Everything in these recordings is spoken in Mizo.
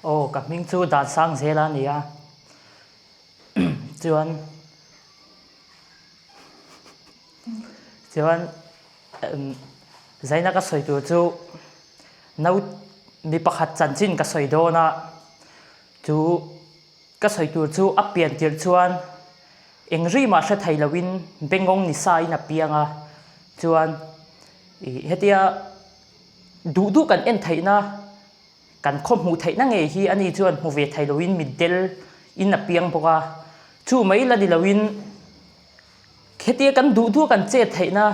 Aw, ka hming chu Dansangzela a ni a, chuan chuan zaina ka sawi tur chu no mi pakhat chanchin ka sawi dawn a, chu ka sawi tur chu a pian tirh chuan eng ri mah hre thei loin bengawng ni sa in a piang a, chuan ih hetia duh duh kan en theihna Kan khaw hmuh theihna ngei hi ani chuan hmu ve thei loin mitdel in a piang bawk a, chu mai la ni loin hetia kan duh duh kan chet theihna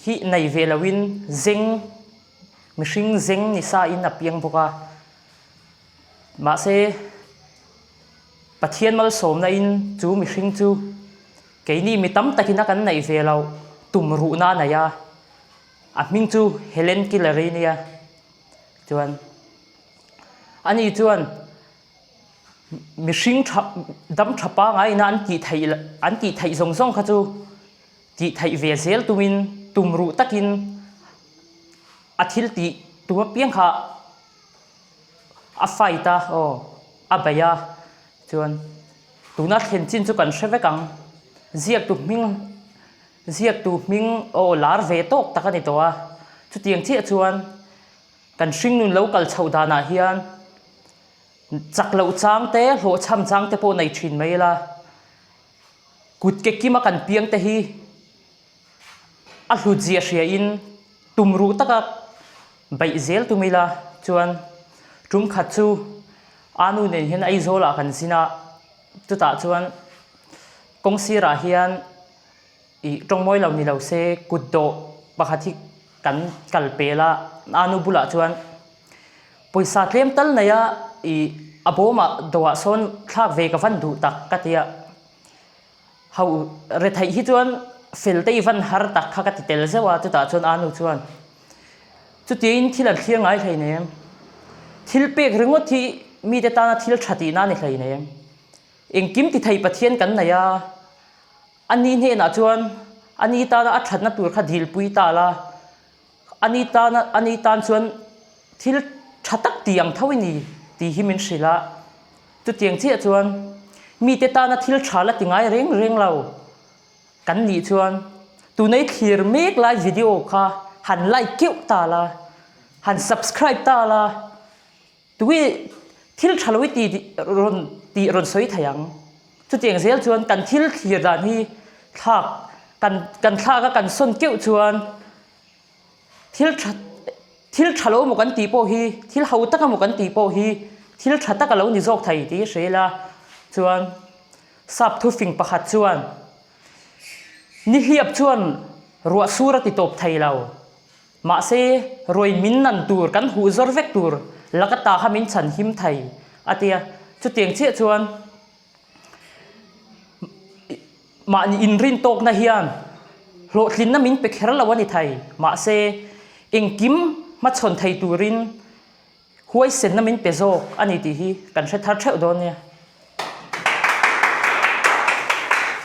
hi nei ve loin zeng mihring zeng ni sa in a piang bawk a, mahse Pathian malsawmna in chu mihring chu keini mi tam takin a kan neih ve loh tum ruhna a nei a. A hming chu Helen Keller-i nia. Chuan ani chuan mihring tha dam tha pangaina an tih theih an tih theih zawng zawng kha chu tih theih ve zel tumin tum ruh takin a thil tih tum apiang kha a fight a aw a beih a chuan tuna thlen chin chu kan hre vek ang ziaktu hming Ziaktu hming aw lar ve tawk tak a ni tawh a, chutiang chiah chuan kan hringnun lo kal chhoh danah hian chak loh chang te, hlawhchham chang te pawh nei thin mai ila, kut ke kima kan piang te hi a hlut zia hria in tum ruh taka beih zel tum ila chuan tum khat chu a nu nen hian Aizawl ah kan zin a, chutah chuan kawng sirah hian Ih tawngmawi lo ni lo se kut dawh pakhat hi kan kal pel a, a nu bulah chuan pawisa tlem tal nei a ih a bawmah dawhah sawn thlak ve ka van duh tak ka ti a, ho retheih hi chuan fel te i van har tak kha ka ti tel zeuh a, chutah chuan a nu chuan chutiangin thil an thlir ngai hleinem, thil pek ringawt hi mite tana thil tha tihna a ni hleinem, engkim ti thei Pathian kan nei a. A ni hnenah chuan a ni tana a thatna tur kha dilpui ta la, a ni tana a ni tan chuan thil tha tak ti ang tho i ni tih hi min hrilh a. Chutiang chiah chuan mite tana thil tha la ti ngai reng reng lo kan nih chuan tunei thlir mek lai video kha han like keuh ta la, han subscribe ta la. Tui thil tha lo i ti rawn tih rawn sawi thei ang. Chutiang zel chuan kan thil thlir dan hi thlak kan kan thlak a kan sawn keuh chuan thil tha thil tha lo maw kan tih pawh hi thil ho tak emaw kan tih pawh hi thil tha tak a lo ni zawk thei tih hi hre ila chuan sap thufing pakhat chuan nihliap chuan ruah sur a ti tawp thei lo. Mahse, ruai min nan tur, kan huh zawr vek tur laka ta kha min chhan him thei, a ti a. Chutiang chiah chuan mahni inrin tawkna hian hlawhtlinna min pe kher lo a ni thei. Mahse, engkim hmachhawn thei turin huaisenna min pe zawk a ni tih hi kan hre thar theuh dawn nia.